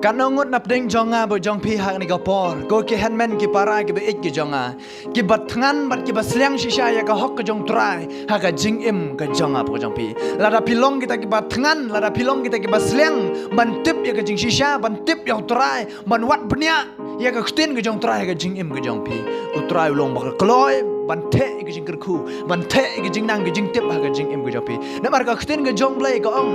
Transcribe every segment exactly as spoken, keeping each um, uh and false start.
Katno ngut na pdeng jong nga bad jong phi ha kane ka por, ko ki hynmen ki para kiba ïeit ki jong nga, kiba thngan bad kiba sliang shisha ïa ka hok ka jong U Trai ha ka jingim ka jong nga bad jong phi. Lada phi long kita kiba thngan, lada phi long kita kiba sliang ban tip ïa ka jingshisha, ban tip ïa U Trai, ban wad bniah ïa ka ktien ka jong U Trai ha ka jingim ka jong phi, U Trai u long ba kloi ban theh ïa ka jingkyrkhu, ban theh ïa ka jingnang ka jingtip ha ka jingim ka jong phi. Namar ka ktien ka jong U Blei ka ong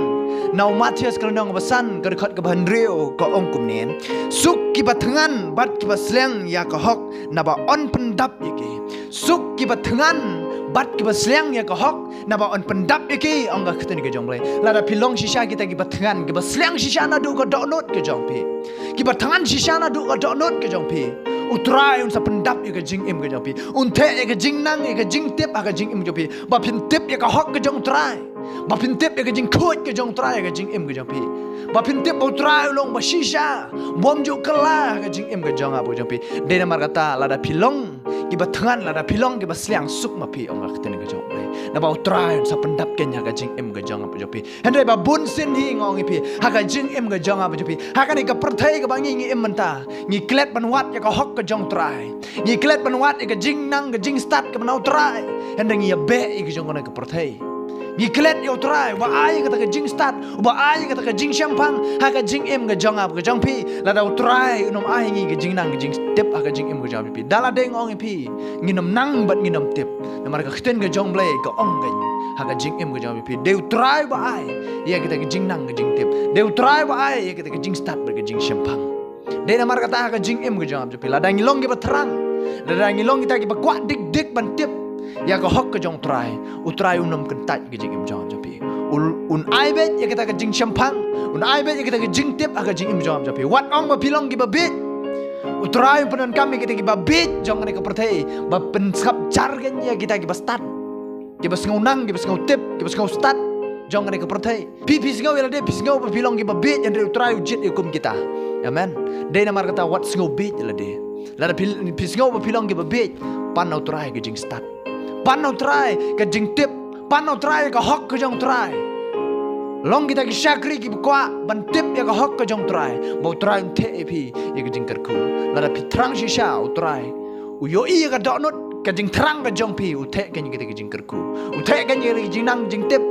na u Mathaios ka lynnong ba san, ka dkhot kaba hynriew, ka ong kumne: Suk kiba thngan bad kiba sliang ïa ka hok, naba yn pyndap ïa ki. Suk kiba thngan bad kiba sliang ïa ka hok, naba yn pyndap ïa ki, ong ka ktien ka jong U Blei. Lada phi long shisha kita kiba thngan, kiba sliang shisha naduh ka dohnud ka jong phi, kiba thngan shisha naduh ka dohnud ka jong phi, U Trai un sa pyndap ïa ka jingim ka jong phi, un theh ïa ka jingnang, ïa ka jingtip ha ka jingim ka jong phi, ba phin tip ïa ka hok ka jong U Trai, ba phin tip ïa ka jingkhuid ka jong U Trai ha ka jingim ka jong phi, ba phin tip ba U Trai u long ba shisha, bym ju kylla ha ka jingim ka jong nga bad jong phi. Dei namar kata, lada phi long kiba thngan, lada phi long kiba sliang, suk ma phi, ong ka ktien ka jong U Blei, naba U Trai un sa pyndap kein ha ka jingim ka jong nga bad jong phi. Hynrei ba bun sien hi nga ong ïa phi, ha ka jingim ka jong nga bad jong phi, ha kane ka pyrthei kaba ngi ngi im mynta, ngi klet ban wad ïa ka hok ka jong U Trai, ngi klet ban wad ïa ka jingnang ka jingstad kaba na U Trai. Hynrei ngi ïa beh ïa ka jong kane ka pyrthei. Ngi klet ïa U Trai uba ai ïa kata ka jingstad, uba ai ïa kata ka jingshemphang ha ka jingim ka jong nga bad ka jong phi. Lada U Trai un ym ai ngi ka jingnang ka jingtip ha ka jingim ka jong phi, da lade nga ong ïa phi, ngin ym nang bad ngin ym tip. Namar ka ktien ka jong U Blei ka ong kein ha ka jingim ka jong phi, dei U Trai uba ai ïa kita ka jingnang ka jingtip, dei U Trai uba ai ïa kita ka jingstad bad ka jingshemphang. Dei namar kata ha ka jingim ka jong nga bad jong phi, lada ngi long kiba thrang, lada ngi long kita kiba kwah dik dik ban tip ïa ka hok ka jong U Trai, U Trai un ym kyntait ka jingim jong nga bad jong phi. Un, un ai beit ïa kita ka jingshemphang, un ai beit ïa kita ka jingtip ha ka jingim jong nga bad jong phi. Wat ong ba phi long kiba bieit, U Trai un pyndonkam ïa kita kiba bieit jong kane ka pyrthei ba pynsngap jar kein ïa kita kiba stad, kiba sngew nang, kiba sngew tip, kiba sngew stad jong kane ka pyrthei. Phi, phi sngew ïa lade, phi sngew ba phi long kiba bieit, hynrei U Trai u jied ïa kum kita. Amen. Dei namar kata wat sngew bieit ïa lade. Lada phi, phi sngew ba phi long kiba bieit, pan na U Trai ka jingstad, pan na U Trai ka jingtip, pan na U Trai ka hok ka jong U Trai. Long kita ki shakri kiba kwah ban tip ïa ka hok ka jong U Trai, ba U Trai un theh ïa phi ïa ka jingkyrkhu. Lada phi thrang shisha, U Trai u ïohi ïa ka dohnud, ka jingthrang ka jong phi, u theh kein ïa kita ki jingkyrkhu, u theh kein ïa kita ki jingnang jingtip.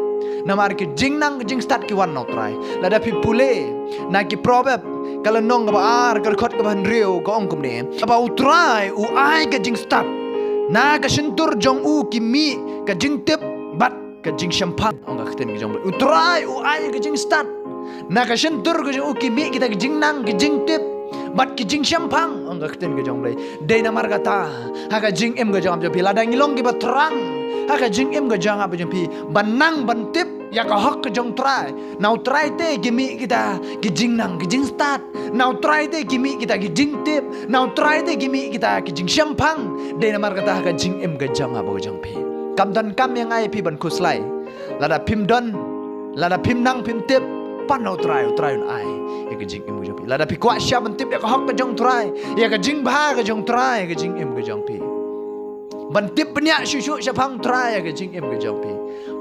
Namar ki jingnang ki jingstad ki wan na U Trai. Lada phi pule na ki Proverb ka lynnong kaba ar, ka dkhot kaba hynriew, ka ong kumne: Ba U Trai u ai ka jingstad, na ka shyntur jong u ki mih ka jingtip bad ka jingshemphang, ong ka ktien ka jong U Blei. U Trai u ai ka jingstad, na ka shyntur ka jong u ki mih kita ki jingnang ki jingtip bad ki jingshemphang, ong ka ktien ka jong U Blei. Dei namar kata, ha ka jingim ka jong nga bad jong phi, lada ngi long kiba thrang ha ka jingim ka jong nga bad jong phi ban nang ban tip ïa ka hok ka jong U Trai, na U Trai te ki mih kita ki jingnang ki jingstad, na U Trai te ki mih kita ki jingtip, na U Trai te ki mih kita ki jingshemphang. Dei namar kata ha ka jingim ka jong nga bad ka jong phi, kam donkam ïa nga ïa phi ban khuslai. Lada phim don, lada phim nang phim tip, pan na U Trai, U Trai un ai ïa ka jingim ka jong phi. Lada phi kwah shisha ban tip ïa ka hok ka jong U Trai, ïa ka jingbha ka jong U Trai ha ka jingim ka jong phi, ban tip bniah shuh shuh shaphang U Trai ha ka jingim ka jong phi,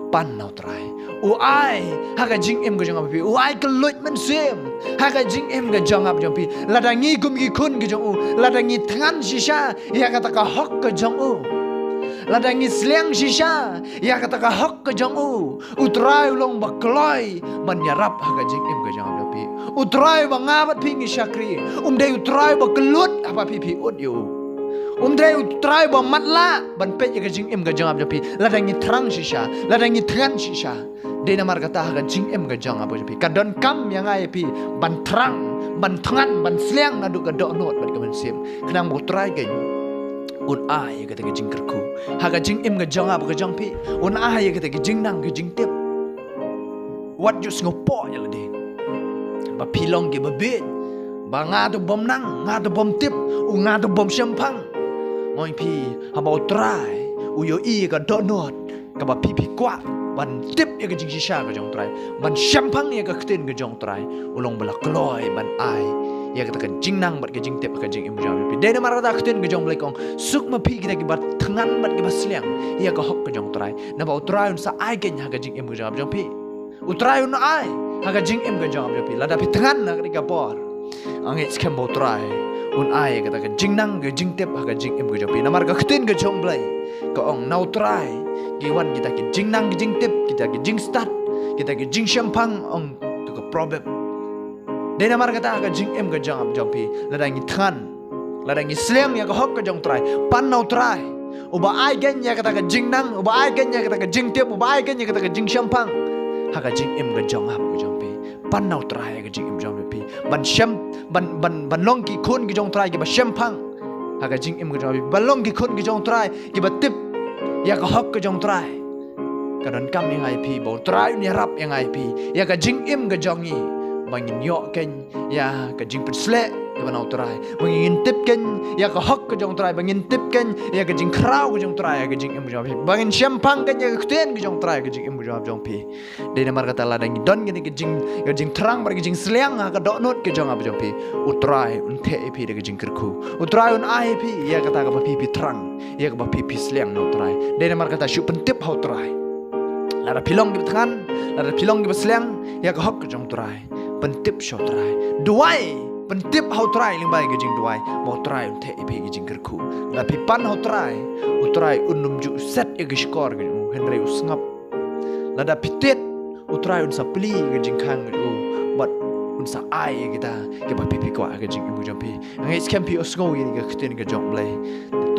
pan na U Trai. U ai ha ka jingim ka jong nga bad jong phi, u ai ka luid mynsiem ha ka jingim ka jong nga bad jong phi. Lada ngi kum ki khun ka jong u, lada ngi thngan shisha ïa kata ka hok ka jong u, lada ngi sliang shisha ïa kata ka hok ka jong u, U Trai u long ba kloi ban ïarap ha ka jingim ka jong nga bad jong phi. U Trai ba nga bad phi ngi shakri, um dei U Trai ba kyllut haba phi phi ud ïa u. Um dei U Trai ba matlah ban peit ïa ka jingim ka jong nga bad jong phi, lada ngi thrang shisha, lada ngi thngan shisha. Dei namar kata ha ka jingim ka jong nga bad jong phi, ka donkam ïa nga ïa phi ban thrang, ban thngan, ban sliang naduh ka dohnud bad ka mynsiem, khnang ba U Trai kein un ai ïa kata ka jingkyrkhu ha ka jingim ka jong nga bad ka jong phi, un ai ïa kata ka jingnang ka jingtip. Wat ju sngewpoh ïa lade ba phi long kiba bieit, ba nga to bym nang, nga to bym tip, u nga to bym shemphang. Nga ong ïa phi, haba U Trai u ïohi ïa ka dohnud kaba phi phi kwah ban tip ïa ka jingshisha ka jong U Trai, ban shemphang ïa ka ktien ka jong U Trai, u long ba la kloi ban ai ïa kata ka jingnang bad ka jingtip ha ka jingim ka jong phi. Dei namar kata ka ktien ka jong U Blei ka ong, suk ma phi kita kiba thngan bad kiba sliang ïa ka hok ka jong U Trai, naba U Trai un sa ai kein ha ka jingim ka jong phi. U Trai un ai ha ka jingim ka jong phi lada phi thngan ha kane ka por. Nga ngeit skhem ba U Trai un ai kata ka jingnang ka jingtip ha ka jingim ka jong phi. Namar ka ktien ka jong U Blei ka ong, na U Trai ki wan kita ki jingnang ki jingtip, kita ki jingstad, kita ki jingshemphang, ong tu ka Proverb. Dei namar kata ha ka jingim ka jong ap jong phi, lada ngi thngan, lada ngi sliang ïa ka hok ka jong U Trai, pan na U Trai uba ai kein ïa kata ka jingnang, uba ai kein ïa kata ka jingtip, uba ai kein ïa kata ka jingshemphang ha ka jingim ka jong ap ka jong phi. Pan na U Trai ha ka jingim jong phi, ban shem, ban, ban, ban long ki khun ki jong U Trai kiba shemphang ha ka jingim ka jong phi, ban long ki khun ki jong U Trai kiba tip ïa ka hok ka jong U Trai. Ka donkam ïa nga ïa phi ba U Trai un ïarap ïa nga ïa phi, ïa ka jingim ka jong ngi, ba ngin ïoh kein ïa ka jingpynsleh kaba na U Trai, ba ngin tip kein ïa ka hok ka jong U Trai, ba ngin tip kein ïa ka jingkhraw ka jong U Trai ha ka jingim ka jong phi, ba ngin shemphang kein ïa ka ktien ka jong U Trai ha ka jingim ka jong phi. Dei namar kata lada ngi don kane ka jing, ka jingthrang bad ka jingsliang ha ka dohnud ka jong ap jong phi, U Trai un theh ïa phi da ka jingkyrkhu. U Trai un ai ïa phi ïa kata kaba phi, phi thrang, ïa kaba phi, phi sliang na U Trai. Dei namar kata shu pyntip ha U Trai. Lada phi long kiba thngan, lada phi long kiba sliang ïa ka hok ka jong U Trai, pyntip sha U Trai. Duwai, pyntip ha U Trai lyngba ka jingduwai, ba U Trai un theh ïa phi ka jingkyrkhu. Lada phi pan ha U Trai, U Trai un ym ju set ïa ka shkor ka jong u, hynrei u sngap. Lada phi tied, U Trai un sa plie ïa ka jingkhang ka jong u bad un sa ai ïa kita kiba phi, phi kwah ha ka jingim ka jong phi. Nga ngeit skhem phi ïohsngew ïa ka ktien ka jong U Blei.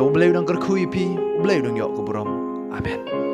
To U Blei u nang kyrkhu ïa phi, U Blei u nang ïoh ka burom. Amen.